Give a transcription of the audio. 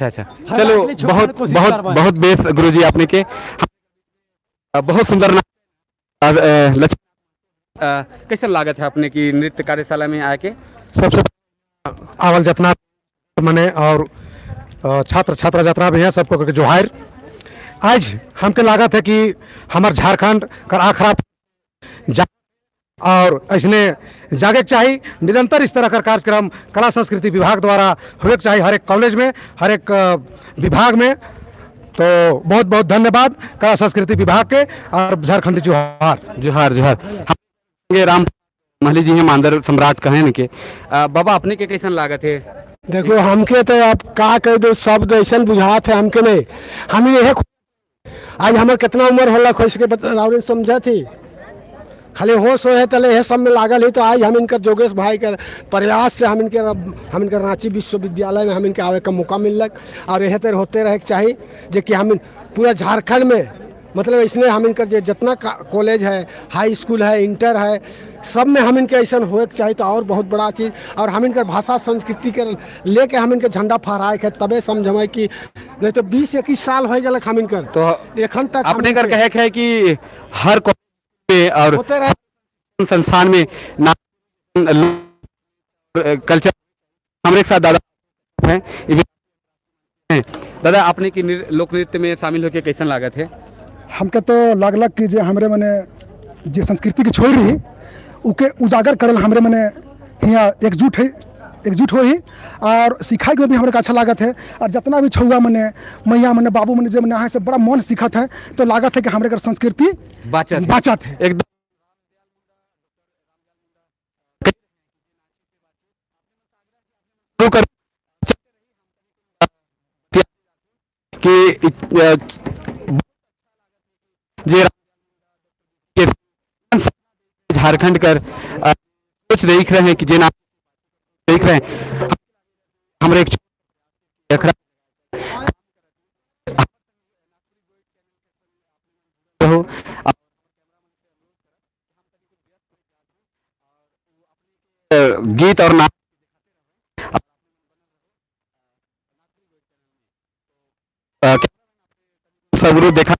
अच्छा, चलो। अगले छोकरा बहुत कोशिश बहुत करबा। बहुत बेस गुरुजी, आपने के बहुत सुंदर कैसा लागत है अपने की नृत्य कार्यशाला में आके? सबसे आवल जितना मने और छात्र छात्रा जितना भी हैं, सबको करके जोहार। आज हमके लागत है कि हमार झारखंड कर आखरा जा और ऐसने जागे के चाही। निरंतर इस तरह का कार्यक्रम कला संस्कृति विभाग द्वारा होए के चाही, हर एक कॉलेज में, हर एक विभाग में। तो बहुत बहुत धन्यवाद कला संस्कृति विभाग के और झारखंड जोहार। जोहार जोहार। हम ये राम महली जी हैं, मांदर सम्राट कहें इनके। बाबा, अपने के कैसन लागत है? देखो, हमके तो अब का कह दो, शब्द ऐसा बुझात है हमके नहीं। हम यह आज हमार कितना उम्र होला खोज के बता समझा थी, खाली होश हो है तले यह सब में लागल है। तो आज हम इनका जोगेश भाई के प्रयास से हम इनके रांची विश्वविद्यालय में हम इनके आवे का मौका मिलक और यह तर होते रहे के चाही, जे कि हम पूरा झारखंड में, मतलब इसने हम इनकर जे जितना कॉलेज है, हाई स्कूल है, इंटर है, सब में हम इनके ऐसा होए के चाही, तो और बहुत बड़ा चीज़। और हम इनकर भाषा संस्कृति के लेके हम इनके झंडा फहराए के तबे समझमें कि नहीं तो 20-21 साल हो गए हम इनकर तो एखन तक हम अपने कर इनके कहे के है कि हर कॉलेज में और होते रहे। संस्थान में ना कल्चर। हमारे साथ दादा हैं, ये भी हैं। दादा, आपने की लोक नृत्य में शामिल होके कैसन लागत है? हमके तो लगलक कि जे हमरे मने जे संस्कृति के छोड़ रही, उके उजागर करल हमरे मने हियाँ एकजुट है, एकजुट हो ही और सिखाए के भी हमरे के अच्छा लागत है। और जितना भी छुआ मने, मैया मने, बाबू मने, जे मने यहाँ से बड़ा मन सीखत है, तो लागत है कि हमरे के संस्कृति बाचत है। बाचत है। एकदम शुरू कर कि जे के झारखंड कर कुछ देख रहे हैं कि जे ना देख रहे हैं, हमरे एक अखरा हो गीत और नाच सगरू देखा।